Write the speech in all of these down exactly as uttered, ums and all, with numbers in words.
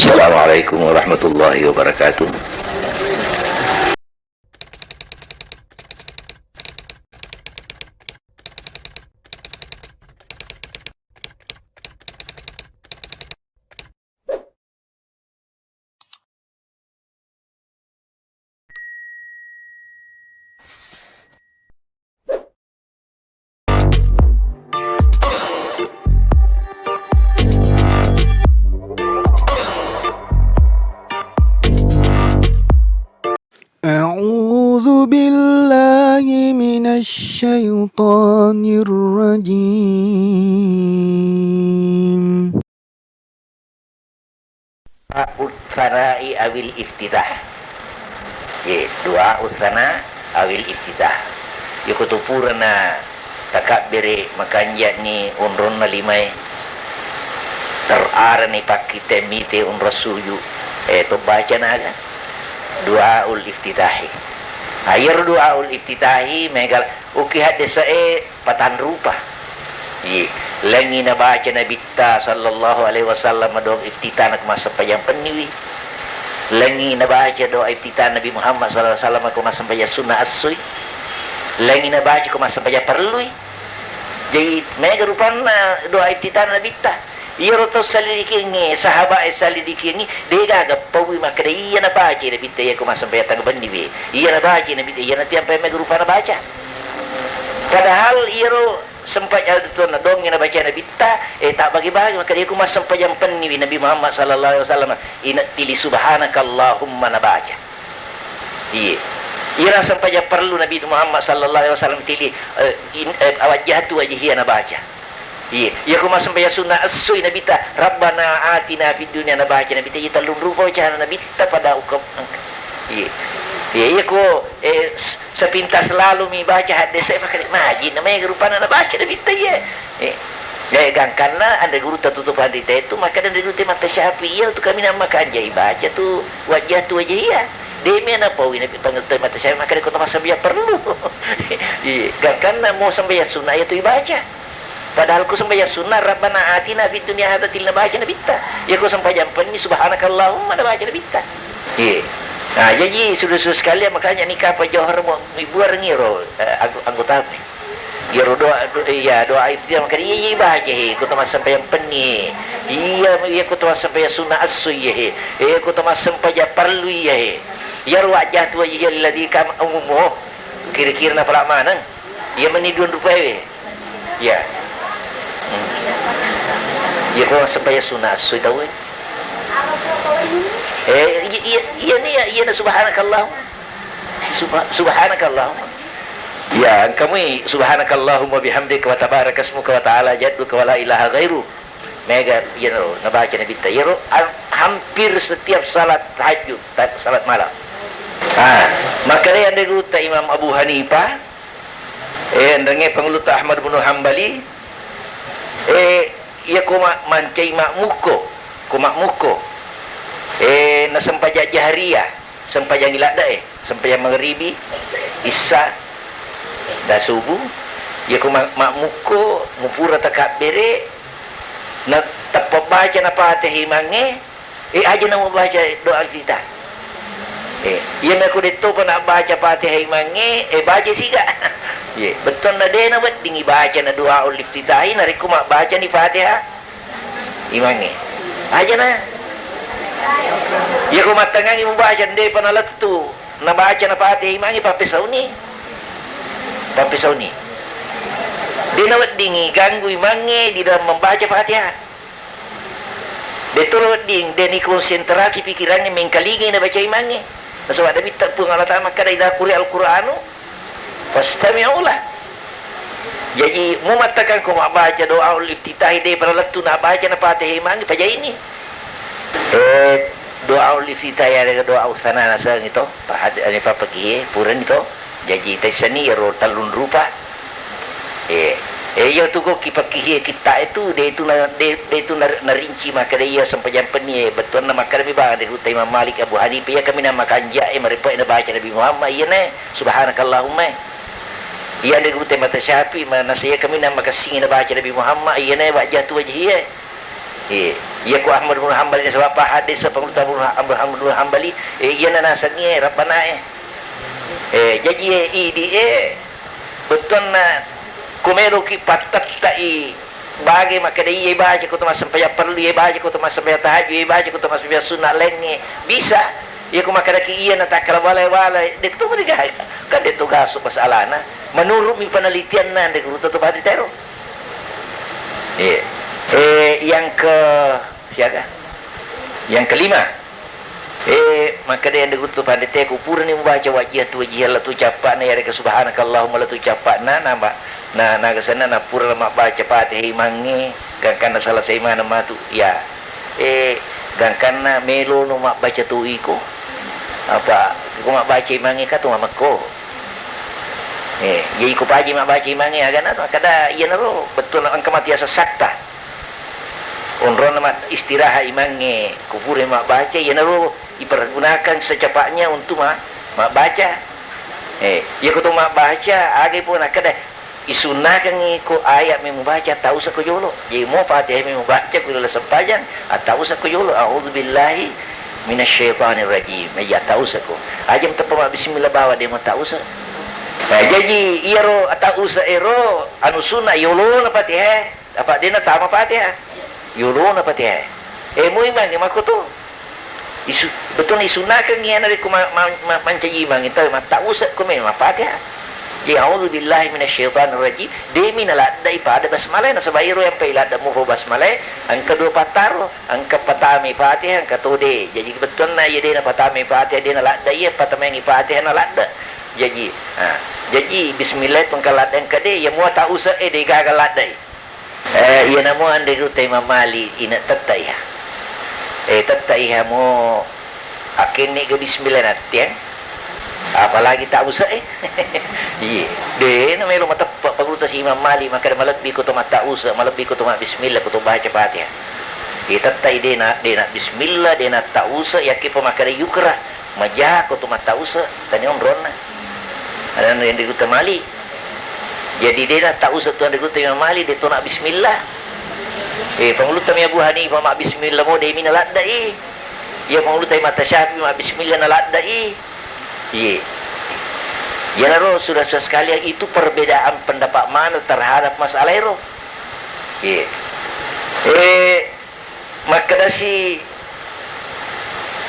Assalamualaikum warahmatullahi wabarakatuh. أعوذ بالله من الشيطان الرجيم. Du'aus sana'i awil iftitah. Ye, du'aus sana' awil iftitah. Yako to purana takabbere' makanja'ni onronna limae, terarani pakkitte mite onrong suju', eh, to bacana aga? Du'aul iftitahi. Nah, iyaro du'aul iftitahi mega uki haddese'e patanrupa. Iye, lengngi nabaca Nabitta sallallahu alaihi wasallam doa iftitah na ko massempajang penniwi. Lengngi nabaca doa iftitah Nabi Muhammad sallallahu alaihi wasallam ko massempajang sunnah assui. Lengngi nabaca ko massempajang parellui. Jadi, mega rupanna doa iftitah Nabitta. Iyaro tau salidikiengnge, sahaba'e salidikiengnge, degaga paui makkeda iya nabaca Nabitta iya ko massempajang tang benniwi. Iya nabaca Nabitta, iya natiampai mega rupa nabaca. Padahal iyaro sempat ada tuanna dongnge nabaca Nabitta, eh, tak bagi-bagi, maka dia ku massempajang penniwi Nabi Muhammad sallallahu alaihi wasallam, inettili subhanakallahumma nabaca. Iye. Iyana sempajang parellu Nabi Muhammad sallallahu alaihi wasallam tili, eh, in-, eh, awajjahtu wajhiya nabaca. Iye. Iya ku massempajang sunna essoi Nabitta, Rabbana atina fid dunya nabaca Nabitta, iya tellung rupa bacana Nabitta pada uka-, iye. Iye, iya ku, eh, s-, sepintas lalu mi baca haddese, maka maji na mega rupanna nabaca Nabitta, iye. Eh, eh, gangkanna anre gurutta tutu panrita itu, maka anre gurutta Imam Syafi'i, iya tu kaminang makanja ibaca tu wajjahtu wajhiya. De' mi napaui Nabi pangerti Imam Syafi'i, maka de' ko to massempajang parellu. Iya, gangkanna mo sempajang sunna iya tu ibaca. Padahal ku sempajang sunna, Rabbana atina fid dunya hasanah, tili nabaca Nabitta. Iya ku sempajang penni, subhanakallahumma nabaca Nabitta. Iya. Nah, jaji sudah-sudah sekalian, makanya nikah apa johor mau ibuarengi ro, eh, anggo-, anggota apa? Iyaro doa, do-, iya, doa iftitah maka iya, iya baca he, ko to massempajang penni. Iya, iya ko to massempajang sunna esso iya he. Iya ko to massempajang parellu iya he. Iyaro wajjahtu wajhiya lilladzi kam umumu. Kira-kira napala maneng. Iya meni duan rupa ewe. Iya. Hmm. Iya ko massempajang sunna esso tau e. Eh, iya, iya, iya ni, iya, iya na subhanakallah. Subha-, subhanakallahumma. Ya, engkamui subhanakallahumma bihamdika wa tabarakasmuka wa ta'ala jadduka wa la ilaha ghairu. Mega, iyaro, nabaca Nabitta. Iyaro, am-, hampir setiap salat tahajud, ta-, salat malam. Ah, makkedai anre gurutta Imam Abu Hanifah, eh, enrengnge pangulutta Ahmad bin Hambali, eh, iya ko ma-, mancai makmukko, ko makmukko, eh, nasempajang jahriyah. Sempajang iladde'e, sempajang mageribi, issa, dan subuh. Iya ko ma-, makmukko, mupura takabbere, na teppa baca na Fatihah imangnge, eh, aja na mubaca doa kita. Eh, iya nako dettopa na baca Fatihah imangnge, eh, baca siga. Iya, bettuanna de' na wedding ibaca na doa uliftitahi, narekko mabbaca ni Fatihah. Imangnge. Aja na. Iya ko mattangangi mubaca, de'pa nalettu. Nabaca na Fatihah imangnge, pappesauni. Pappesauni. De' naweddingi ganggu imangnge di dalam membaca Fatihah. De' to wedding, de' ni konsentrasi pikirangnge mengkalingai nabaca imangnge. Nasaba Nabitta Puang Allah Ta'ala makkeda, "Idza quri'al Qur'anu fastami'u lah." Jaji, mumattakang ko mabbaca doaul iftitahi, de'pa nalettu nabaca na Fatihah imangnge, pajaini. Eh, doaul iftitahi ada doa usana naseng itu, Pak Had-, ane Pak Pakihe, purani to. Jaji, taissani iyaro tellung rupa. Eh, eh, iya tu ko ki Pakihe kitta itu, de' itu na, de', de' itu nar-, narinci makkeda iya sempajang penni, eh, bettuanna makkeda mi bang, de' ruta Imam Malik, Abu Hanifah, iya kaminang makanja, eh, marepa' nabaca Nabi Muhammad, iya ne. Subhanakallahumma. Iya, anre gurutta Imam Syafi'i, ma-, nasaba iya kaminang makessing nabaca Nabi Muhammad, iya ne wajjahtu wajhiya. Eh, iya ko Ahmad bin Hambali nasaba' hadis pangulutta Ahmad bin Hambali, eh, iyana nasengngi e Rabbana e. Eh, jaji e idi e, bettuanna ko meloki pattettai bage makkeda iya baca ko to massempajang parellu, iya baca ko to massempajang tahajud, iya baca ko to massempajang sunna laingnge, bisa. Iya ko makkedaki iya na takkala bala-bala, de' to mega, kan de' to gasu masalana. Menurut mi penelitianna de' guru to pada tero. Iya. Eh, yang ke siaga? Yang kelima. Eh, makkeda ande guttu pandete ku purani mubaca wajjihatu wajjihal latu cappa'na yarega subhanakallahumma latu cappa'na, na, na, nagasenna na pura mabbaca Fatihah imangnge, gangkanna selesai maneng matu. Ya. Eh, gangkanna melono mabbaca tu iko. Apa, ko mabbaca imangnge ka tu mamekko. Eh, jadi ko paji mabbaca imangnge agana tu, kada iyanaro, betul engka matu yaseng sakta. Onronna ma-, istirahat imangnge, ko pura mabbaca, iyanaro ipergunakan secepatnya untuk ma-, mabbaca. Eh, iya ko to mabbaca, aga pun nakkeda, isunnakengngi ko ayat me mubaca, tausa ko jolo. Jadi mo Fatihah me mubaca ko laleng sempajang, attausa ko jolo. A'udzubillahi minasyaitonirrajim. Iya, tausa ko. Aja muteppa mabbismillah bawa de mo tausa. Eh, jaji iyaro tausa ero anu sunna yolona Fatihah. Apa' de' natama Fatihah? Yolona Fatihah. Eh, moi mangi makko to. Isu-, bettuanna isunnakengngi iya narekko ma-, ma-, ma-, mancaji imangnge tau mattausa ko memang Fatihah. Jadi, a'udzubillahi minasyaitonirrajim, de' mi naladdai pada basmalah, nasaba' iro yang pai ladda mupa basmalah, engka dua pattaro, engka patamai Fatihah, engka to de'. Jadi, bettuanna iya de' napatamai Fatihah, de' naladdai, iya patamaingi Fatihah naladda. Jadi, ah, jadi bismillah tu engka ladda engka de', iya mua tausa e de' gaga laddai. Eh, iyanamo anre gurutta Imam Malik, ina tetta iha. Eh, tetta iha mo akenne ga bismillah nattiang. Apalagi tausa e. Iye. De' na melo mateppa pagurutta si Imam Malik, makkeda malebbi ko to mattausa, malebbi ko to mabbismillah, ko to baca Fatihah. Iye, tetta i de' na, de' na bismillah, de' na tausa, yakke pa makkeda yukrah. Maja ko tu mattausa, tania onronna. Adanna yang digutta Malik. Jadi de' na tausa tu digutta Imam Malik, de' to na bismillah. Eh, pangulutta mi Abu Hanifah ma bismillah mo de' mi naladdai. Iya pangulutta Imam Syafi'i ma bismillah naladdai. Iye. Iyanaro sudah-sudah sekalian itu perbedaan pendapat mana terhadap masalah ero. Iye. Eh, Makkedasi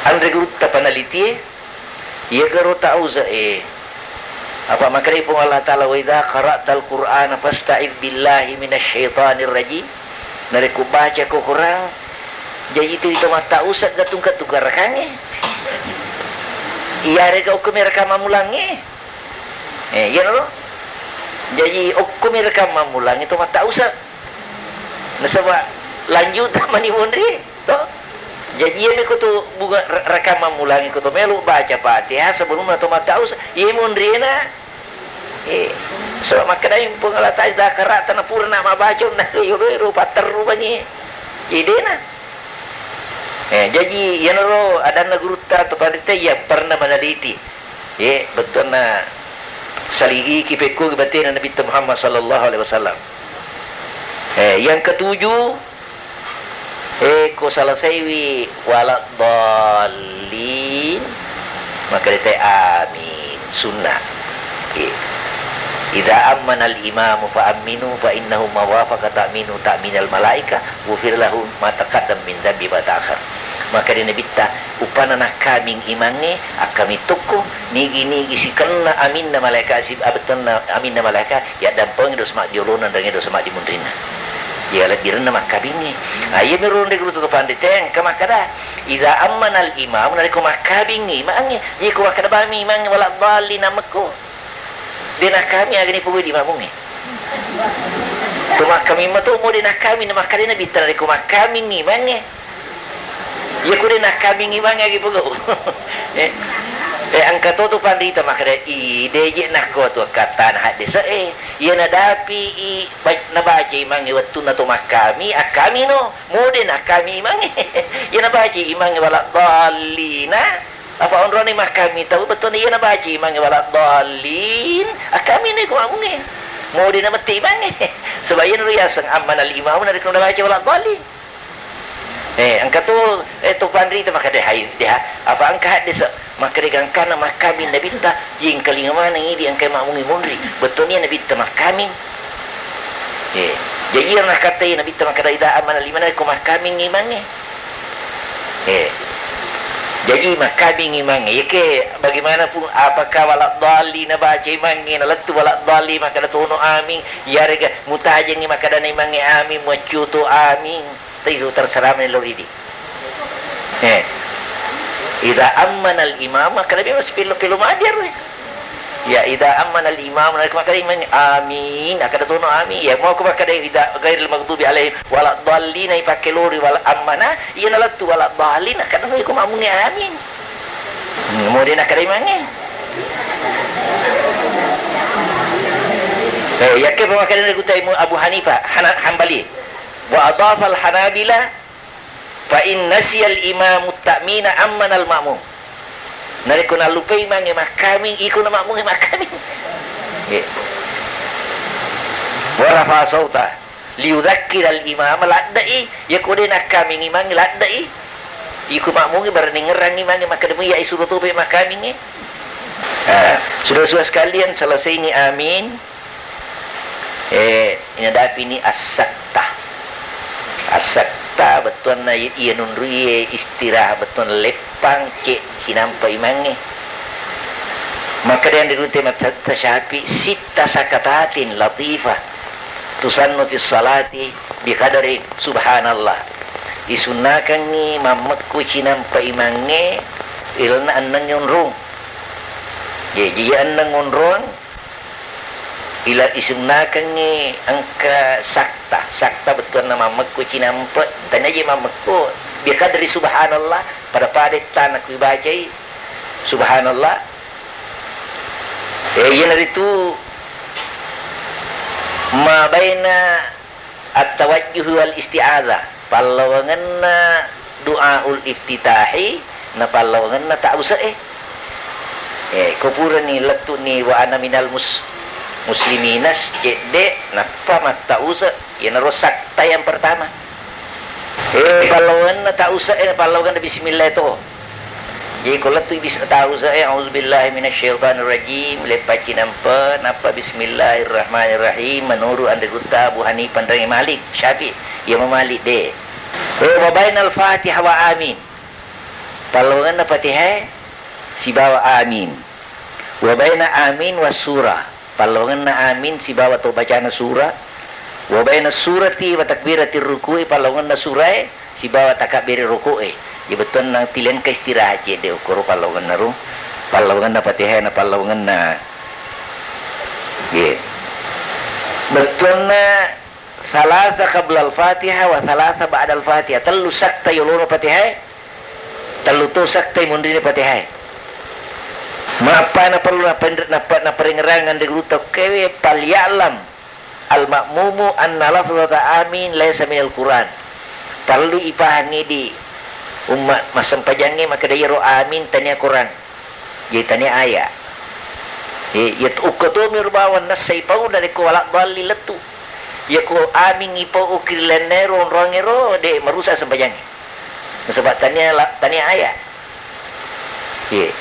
anre gurutta panalitie, iyagaro tausa e. Apa makkedai Puang Allah Ta'ala, "Wa idza qara'tal Qur'ana fasta'idz billahi minasy syaithanir rajim." Narekko baca ko Qur'an, jaji tu ito mattausa gattung-gattung garakangnge. Iyarega okko merekang mammulangnge. Eh, iyanaro. Jaji okko merekang mammulangnge to mattausa. Nasaba lanjuta mani monri, to? Jaji iyami ko tu bunga re-, rekang mammulangngi ko to melo baca Fatihah sebelumna to mattausa, iye monriena. Eh, saba makkedai Puang Allah Ta'ala, "Idza qara'ta," na purana mabbaca, na yolo ero patterru mani. Jadi dena. Eh, jaji iyanaro adanna gurutta to panrita iya pernah meneliti. Ye, bettuanna saligiki pekko batena Nabitta Muhammad sallallahu alaihi wasallam. Eh, yang ketujuh, eh, ko selesaiwi waladdallin, maka dite amin, sunnah. Ye. Idza ammanal imamu fa aminu fa innahu ma wafaqa ta'minu ta'minal malaika, ghufira lahu ma taqaddam min dzambi ma ta'akhkhar. Maka di Nabitta, upana nakkaming imangnge, akkami tokko, nigi-nigi sikenna aminna malaika, si-, abettenna aminna malaika, yaddampengi dosa maddiolona, nrengnge dosa maddimunrinna. Iya, lebbirenna makkamingngi. Ah, iya miro nriguru to panrite, engka makkada, "Idza ammanal imam," narekko makkamingngi imangnge, iya ko makkada bami imangnge, "Waladdallin," namekko. De nakkami agani pogau di makmungnge. To makkami mato mo de nakkami, na makkada Nabitta narekko makkamingngi imangnge. Iya ko de nakkamingngi imangnge agi pogau. Eh, eh, engka to tu panrita makkada, "I, de je nakko tu akkattana haddese e. Iya nadapi i, ba-, nabaca imangnge wettunna to makkami, akkamino. Mo de nakkami imangnge." Iya nabaca imangnge waladdallina. Apa onroni makkami tau bettuanna iya nabaca imangnge waladdallin, akkamini ko makmungnge. Mo de namette imangnge. Saba iyanaro yaseng ammanal imamu narekko nabaca waladdallin. Eh, engka to, eh, to panrita makkeda, "Hai, deha, apa engka haddese'?" Makkeda, "Gangkanna makkaming Nabitta, yengkalinga maneng idi engka makmungi munri. Bettuanna Nabitta makkaming." Eh, jaji iyaro nakkatai Nabitta makkeda, "Idza ammanal imam," ko makkaming imangnge. Eh. Jaji makkaming imangnge. Yake bagaimanapun, apakah waladdallin nabaca imangnge, nalettu waladdallin makkeda tono amin, yarega mutajengngi makkedana imangnge amin, muaccuto amin. Taisu terserah melo ridi. Eh. Idza ammanal imam, makkeda memang sipillo-pillo madiar we. Ya, idza ammanal imam, narekko makkeda imang, "Amin," akkeda tono, "Amin." Ya, mau ko makkeda idza ghairil maghdubi alaihim waladdallin, ipakkelori wala ammana, iya nalettu waladdallin, akkeda ko makmungnge, "Amin." Hmm, mau de nakkeda imangnge. Eh, yakke pemakkeda narekko tai Abu Hanifah, Hana-, Hambali. Wa adhafal Hanabila, "Fa in nasiyal imamu ta'mina ammanal ma'mum." Narekko nallupai imangnge makkaming, iko na makmungnge makkaming. Eh. Wa rafa sauta liyudzakkiral imama, ladde'i, yako de nakkaming imangnge, ladde'i. Iko makmungnge barenengngerang imangnge makkeda mu iya isuro tope makkamingnge. Ah, sudah-sudah sekalian, selesai ini amin. Eh, inadapini as-sakta. As-sakta bettuanna i-, iya nunruie istirahat, bettuanna leppang, cek sinampa imangnge. Makkeda anre gurutta Imam Ta-, Tasyafi, "Sitta sakatatin latifah tusannu fis salati biqadri subhanallah." Isunnakengngi mammekko cinampa imangnge ilalenna enneng onrong. Jadi enneng onrong Ila isunnakengngi engka sakta, sakta bettuanna mammekko cinampe, tania je mammekko, biqadri subhanallah, pada-pada ettana ku ibacai subhanallah. Eh, iyanaritu ma baina at-tawajjuh wal isti'adzah, pallawangenna du'aul iftitahi, na pallawangenna ta'awuse'e. Eh, ko purani lettu'ni wa ana minal mus-, muslimina, cedde, nappa matta'awuse, iyanaro sakta yang pertama. Eh, pallawangenna ta'awuse'e, pallawangenna bismillah to. Jadi ko lettu bis-, ta'awuse'e, "A'udzubillahi minasyaitonirrajim," leppa cinampe, nappa "Bismillahirrahmanirrahim," menurut anre gurutta Abu Hanifah, nrengnge Malik, Syafi'i, iya ma Malik de. Eh, wa bainal Fatihah wa amin. Pallawangenna Fatihae sibawa amin. Wa baina amin was surah. Pallawangenna amin sibawa to bacana sura. Wa baina surati wa takbiratir ruku'i, pallawangenna surae sibawa takabbere ruku'e. Jadi bettuanna tilengka istirahat cedde okkoro pallawangenna ro. Pallawangenna Fatihae na pallawangenna. Ye. Bettuanna salasa qablal Fatihah wa salasa ba'dal Fatihah. Tellu sakta yolona Fatihae, tellu to sakta munrina Fatihae. Mappana perlu napenre-, napa-, naparengerang anre gurutta okkewe, "Falya'lam al-ma'mumu anna lafzata amin laisa minal Qur'an." Perlu ipahangi di umma massempajangnge makkeda iyaro amin tania Qur'an. Jadi tania aya. Eh, iya tu-, ukko tomi ro bawang nassai pau narekko wala dalli lettu. Iya ko amin ipau ukirilennae ro onroangngero, de marusa sempajangnge. Nasaba tania la-, tania aya. Iya.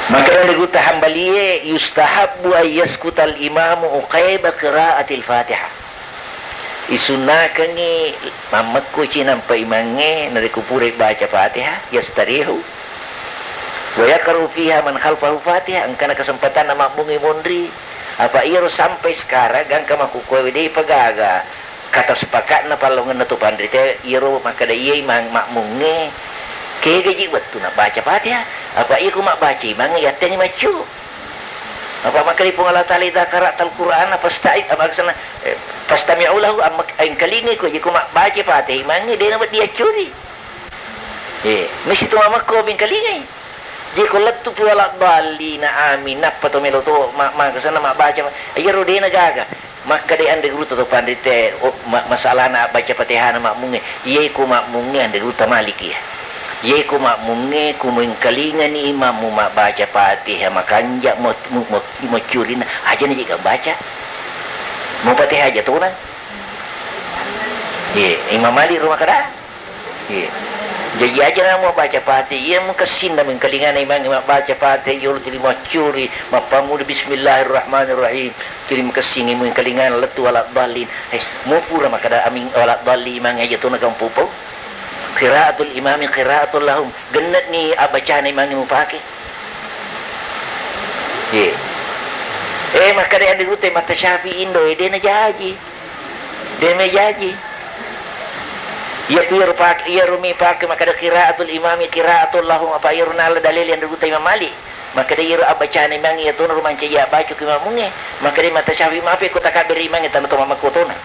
Maka dari gutta Hambalie, "Yustahabbu an yaskutal imamu uqaiba qiraatil Fatihah." Isunnakengngi mammekko cinampa imangnge narekko purai baca Fatihah, yastarihu. Wa yaqra'u fiha man khalfahu Fatihah, engkana kesempatanna makmungnge monri. Apa iyaro sampai sekarang gangka makkukkuae de pagaga kata sepakatna pallawangenna to panrita iyaro makkeda iya imang makmungnge kega ji wettu nabbaca Fatihah. Apa iya ko mabbaca imangnge yattengngi maccu. Apa makkeda Puang Allah Taala, "Idza qara'tal Qur'ana fasta'id," apa kesana, eh, "fastami'u lahu," amma engkalingai ko, jadi ko mabbaca Fatihah imangnge de nawedding accuri. Eh, mesti to mammekko mengkalingai. Jadi ko lettu pi wala dallina amin, nappa to melo to ma-, makesana mabbaca, iyaro de nagaga. Makkeda anre gurutta to panrita, oh, ma-, masalahna abbaca Fatihana makmungnge. Iyai ko makmungnge anre gurutta Malik iya. Iyai ko makmungnge, ko mengkalingani imammu mabbaca Fatihah makanja mo-, mo-, mo-, moccurina, aja na jega baca. Mo Fatihah aja tona. Iya, Imam Malik ro makkeda. Iya. Jaji aja na mubbaca Fatihah, iya mukessinna mengkalingana imangnge mabbaca Fatihah, yolo tuli maccuri, mappammula bismillahirrahmanirrahim, tuli mukessingi mengkalingana lettu waladdallin. Eh, mupura makkada amin waladdallin imangnge aja tona gampupau. Qiraatul imami qiraatul lahum. Genne'ni abbacana imangnge mupake. Ye. Eh, makkada Ande Gurutta Imam Syafi'i indo, eh, de' najaji. De' najaji. Iya ku iyaro pake, iyaro mi pake makkada qiraatul imami qiraatul lahum, apa iyaro nala dalili Ande Gurutta Imam Malik. Makkada iyaro abbacana imangnge iya tona ro mancaji abbaca ku makmungnge. Makkada Imam Syafi'i, mape ko takabbere imangnge tana to mammakko tona.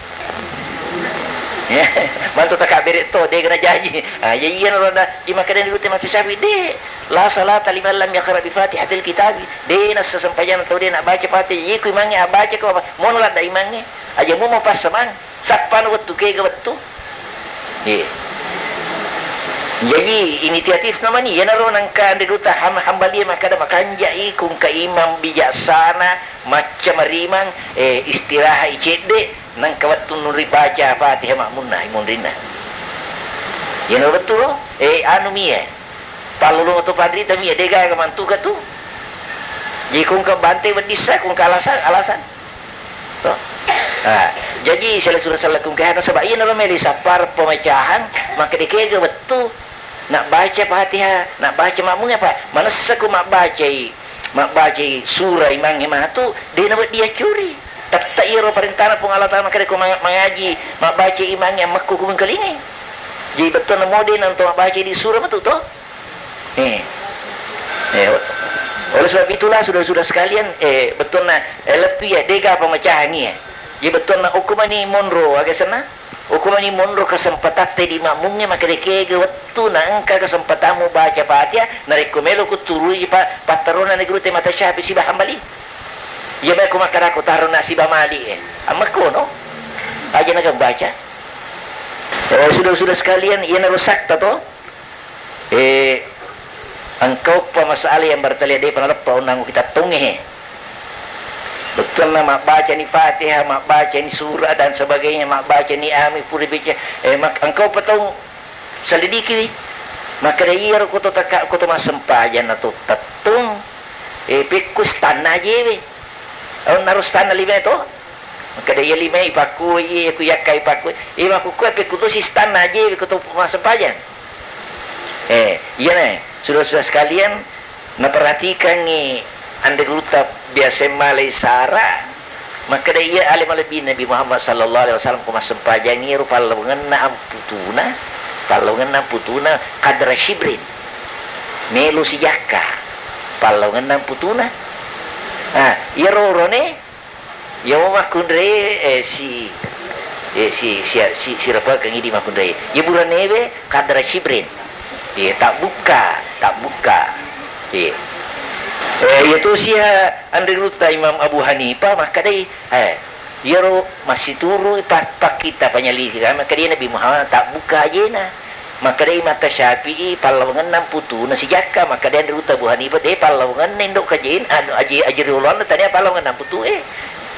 Mantu takabbere to, de' najaji. Ah, iya, iyanaro na, iya makkada Ande Gurutta Imam Syafi'i, de'. La salata liman lam yaqra bi Fatihatil kitabi. De' nassa sempajanna tau de' nabbaca Fatihah. Iye ku imangnge abbaca ko apa? Mono ladda imangnge. Aja mumo passamang. Sappano wettu, kega wettu. Iye. Jaji, inisiatif namani, iyanaro nangka Ande Gurutta Ham-, Hambalie makkada makanja'i, kungka imang bijaksana, macca marimang, eh, istirahat i cedde, nangka wettu nuribaca Fatihah makmunna, imunrinna. Iyanaro wettu ro, eh, anu mi, eh. Pallolonga to panrita mi, de' gaga mantuka tu. Jadi kungka bante weddissa, kungka alasan, alasan. To. Ah, jadi sela sura sella kungka nasaba iyanaro melo sapar pemecahang, makkada kega wettu nabbaca Fatihah, nabbaca makmungnge apa? Manessa ko mabbacai, mabbacai sura imangnge matu, de' nawedding accuri. Tette iyaro parentana Puang Allah Taala makkada ko ma-, mangaji, mabbaca imangnge ammekko ku mengkalingai. Jadi bettuanna mode nanto mabbaca di sura matu to. Eh. Eh, o-, oleh sebab itulah, saudara-saudara sekalian, eh, bettuanna, eh, lettu iya, de' gaga pemecahangi, eh. Jadi bettuanna okko mani monro, aga senna? Okko mani monro kesempatatta di makmungnge makkada kega wettu naengka kesempatammu baca Fatihah, narekko melo ku turui pa-, pattarona Ande Gurutta Imam Syafi'i siba Hambali. Iya, melo ku makkada ko tarona siba Malik, eh. Ammekkono? Aja naga baca. Eh, saudara-saudara sekalian, iyanaro sakta to. Eh, engka uppa masalah yang bertele de'pa naleppa onnang kita tongnge. Bettuanna mabbacani Fatihah, mabbacani surah dan sebagainya, mabbacani ami pura bica, eh, mak-, engka uppa tau selidikiwi. Makkada iyaro koto taka-, koto massempajang na to tettong, eh, pekko stanna ajewe. Onnaro stanna lima to? Makkeda iya lima ipakkui, iya ku yakka ipakkui. Iya makkukue pekkutu sistanna aje ko to massempajang. Eh, iyana, sudah-sudah sekalian, naperhatikangngi anre gurutta biasa malai sara, makkeda iya ale malebbi Nabi Muhammad sallallahu alaihi wasallam ko massempajang iyaro pallawangenna amputuna, pallawangenna amputuna qadra shibrin. Melo sijakka pallawangenna amputuna. Ah, iyaro orone Iya mo makkunrai, eh, si, eh, si, si, si, sirapekeng idi makkunrai. Iya buranewe qadra shibrin. Iya, tabbukka, tabbukka. Iya. Eh, iya to sia anre gurutta Imam Abu Hanifah makkedai, eh, iyaro massituru pa-, pakkitta panyali, makkedai Nabi Muhammad tabbukka ajena. Makkedai Imata Syafi'i, pallawangenna amputuna sijakka. Makkedai anre gurutta Abu Hanifah, de, pallawangenna indo kajen-, anu, aji, aji rioloanna tania pallawangenna amputue.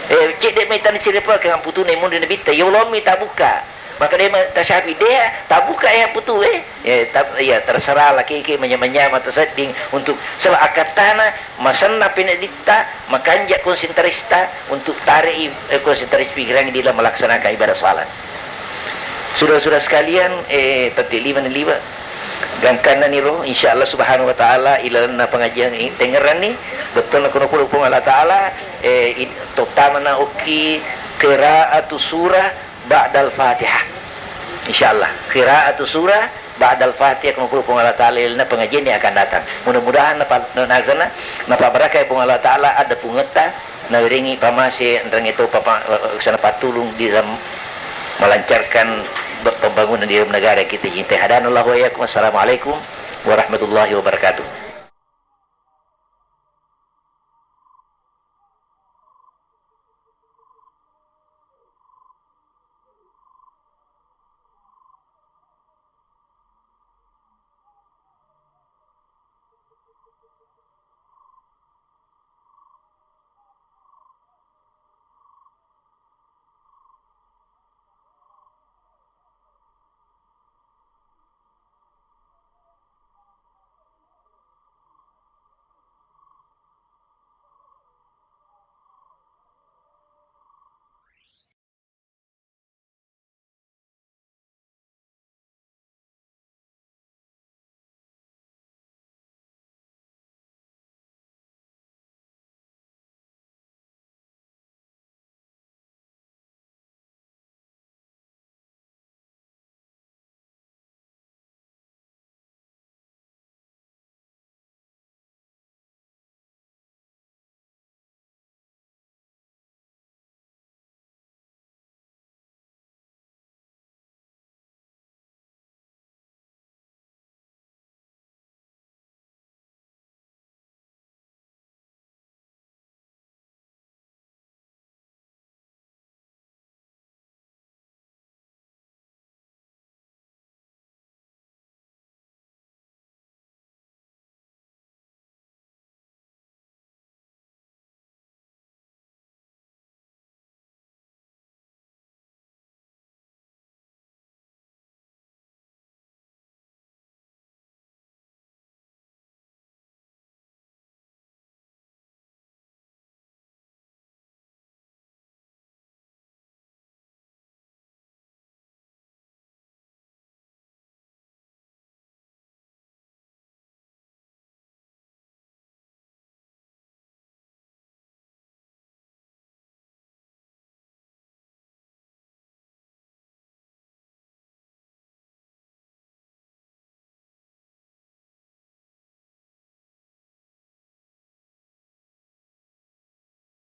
Eh, cedde mai tania sirepekeng amputuna imunri Nabitta, yolommi tabukka. Makkedai Imata Syafi'i, de, tabukka e amputue. Eh, tab-, iya, terserah laki-laki manya-manya mata sedding untuk, sebab akkattana masenna peneditta, makanja konsentrasita untuk tare'i, eh, konsentrasi pikirangnge di dalam melaksanakan ibadah salat. Sudah-sudah sekalian, eh, tette lima ni liwa. Gangkanna niro, insya Allah subhanahu wa ta'ala, ilalenna pengajian i-, tengngeranni, bettuanna kono pura Puang Allah Ta'ala, eh, i-, terutama na okki qiraatu surah ba'dal Fatihah. Insya Allah, qiraatu surah ba'dal Fatihah, kono pura Puang Allah Ta'ala ilalenna pengajian yang akan datang. Mudah-mudahan napa-, na-, na-, napabarakkai Puang Allah Ta'ala, ada pungetta, nawerengi pamase, nrengnge to papa-, sana pattulung di dalam melancarkan be-, pembangunan di dalam negara kita cintai. Hadanallahu wa iyyakum. Assalamualaikum warahmatullahi wabarakatuh.